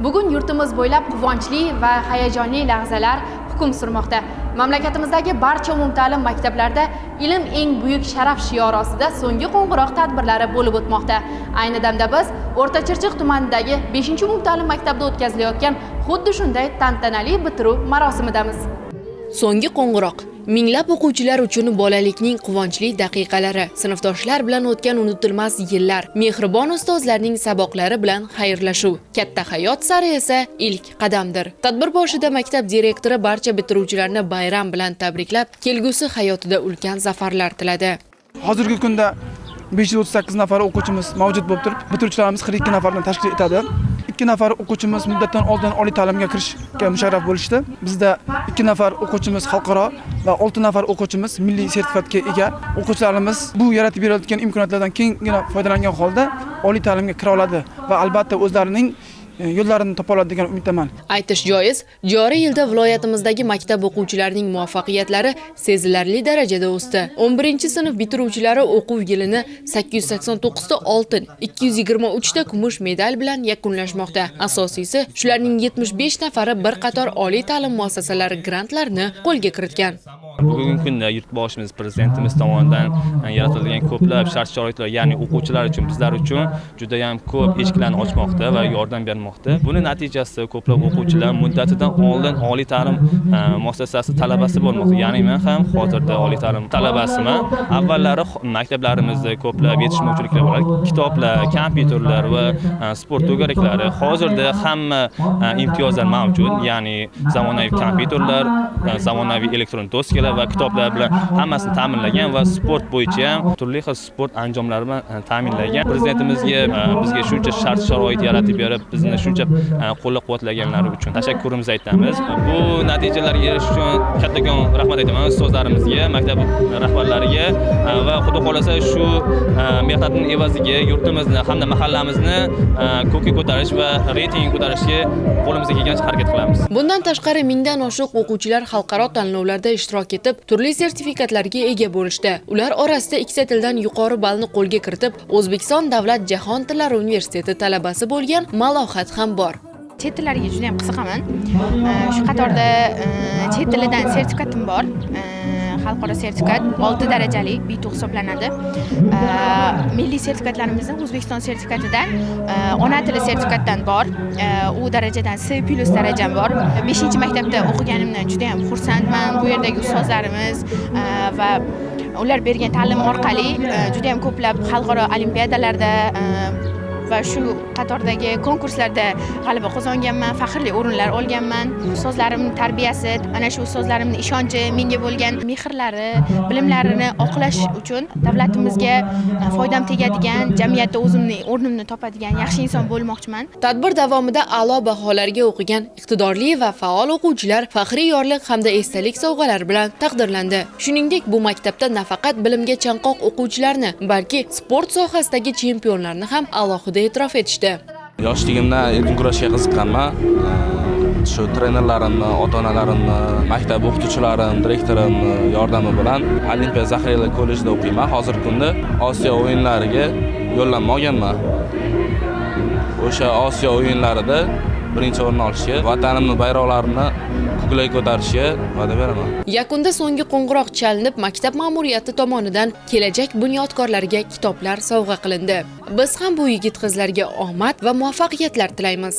Bugun yurtimiz bo'ylab quvonchli va hayajonli lahzalar hukm surmoqda. Mamlakatimizdagi barcha umumta'lim maktablarida "Ilm eng buyuk sharaf" shiori ostida so'nggi qo'ng'iroq tadbirlari bo'lib o'tmoqda. Ayni damda biz O'rta Chirchiq tumanidagi 5-umumta'lim maktabida o'tkazilayotgan xuddi shunday tantanali bitiruv marosimidamiz. So'nggi qo'ng'iroq minglab o'quvchilar uchun bolalikning quvonchli daqiqalari, sinfdoshlar bilan o'tgan unutilmas yillar, mehribon ustozlarning saboqlari bilan xayrlashuv, katta hayot sari esa ilk qadamdir. Tadbir boshida maktab direktori barcha bitiruvchilarni bayram bilan tabriklab, kelgusi hayotida ulkan zafarlar tiladi. Hozirgi kunda 538 nafar o'quvchimiz mavjud bo'lib turib, bitiruvchilarimiz 42 nafardan tashkil etadi. 2 nafar o'quvchimiz muddatidan oldin oliy ta'limga kirishga musharraf bo'lishdi. Bizda 2 nafar o'quvchimiz xalqaro va 6 nafar o'quvchimiz milliy sertifikatga ega. O'quvchilarimiz bu yaratib berilayotgan imkoniyatlardan kenggina foydalangan holda oliy ta'limga kira oladi va albatta o'zlarining yo'llarini topa oladi degan umiddaman. Aytish joiz, joriy yilda viloyatimizdagi maktab o'quvchilarining muvaffaqiyatlari sezilarli darajada o'sdi. 11-sinf bitiruvchilari o'quv yilini 889 ta oltin, 223 ta kumush medal bilan yakunlashmoqda. Asosiysi, shularning 75 nafari bir qator oliy ta'lim muassasalari grantlarini qo'lga kiritgan. Bugungi kunda yurtboshimiz, prezidentimiz tomonidan yaratilgan ko'plab shart sharoitlar, ya'ni o'quvchilar uchun, bizlar uchun juda yam ko'p eshiklarni ochmoqda va yordam bermoqda. Buni natijasida ko'plab o'quvchilar muddatidan oldin oliy ta'lim muassasasi talabasi bo'lmoqda. Ya'ni men ham hozirda oliy ta'lim talabasiman. Avvallari maktablarimizda ko'plab yetishmovchiliklar bo'ladi: kitoblar, kompyuterlar va sport to'garaklari. Hozirda hamma imtiyozlar mavjud, ya'ni zamonaviy kompyuterlar, zamonaviy elektron doskalar va kitoblar bilan hammasini ta'minlagan va sport bo'yicha ham turli xil sport anjomlari bilan ta'minlagan. Prezidentimizga bizga shuncha shart sharoit yaratib berib, bizni shuncha qo'llab quvvatlaganlari uchun tashakkurimizni aytamiz. Bu natijalarga erishish uchun kattakon rahmat aytaman ustozlarimizga, maktab rahbarlariga va xudo xohlasa, shu mehnatning evaziga yurtimizni hamda mahallamizni ko'kka ko'tarish va reytingini ko'tarishga qo'limizdan kelgancha harakat qilamiz. Bundan tashqari, mingdan oshiq o'quvchilar xalqaro tanlovlarda ishtirok etib, turli sertifikatlarga ega bo'lishdi. Ular orasida ikkita tildan yuqori ballni qo'lga kiritib, O'zbekiston davlat jahon tillari universiteti talabasi bo'lgan Malohat ham bor. Chet tillariga juda yam qiziqaman. Shu qatorda chet tilidan sertifikatim bor. Xalqaro sertifikat, 6 darajali B2 hisoblanadi. Milliy sertifikatlarimizdan, O'zbekiston sertifikatidan, ona tili sertifikatdan bor. U darajadan C+ darajam bor. Beshinchi maktabda o'qiganimdan juda yam xursandman. Bu yerdagi ustozlarimiz va ular bergan ta'lim orqali juda yam ko'plab xalqaro olimpiadalarda va shu qatordagi konkurslarda g'alaba qozonganman, faxrli o'rinlar olganman. Ustozlarimning tarbiyasi, ana shu ustozlarimning ishonchi, menga bo'lgan mehrlari, bilimlarini oqlash uchun davlatimizga foydam tegadigan, jamiyatda o'zimni o'rnimni topadigan yaxshi inson bo'lmoqchiman. Tadbir davomida a'lo baholarga o'qigan iqtidorli va faol o'quvchilar faxriy yorliq hamda esdalik sovg'alari bilan taqdirlandi. Shuningdek, bu maktabda nafaqat bilimga chanqoq o'quvchilarni, balki sport sohasidagi chempionlarni ham alohida e'tirof etishdi. Yoshligimdan erkin kurashga qiziqqanman. Shu trenerlarimni, ota onalarimni, maktab o'qituvchilarim, direktorimni yordami bilan Olimpiya zaxirali kollejida o'qiyman. Hozirgi kunda Osiyo o'yinlariga yo'llanma olganman. O'sha Osiyo o'yinlarida birinchi o'rinni olishga, vatanimni bayroqlarini ko'klarga ko'tarishga va'da beraman. Yakunda so'nggi qo'ng'iroq chalinib, maktab ma'muriyati tomonidan kelajak bunyodkorlariga kitoblar sovg'a qilindi. Biz ham bu yigit qizlarga omad va muvaffaqiyatlar tilaymiz.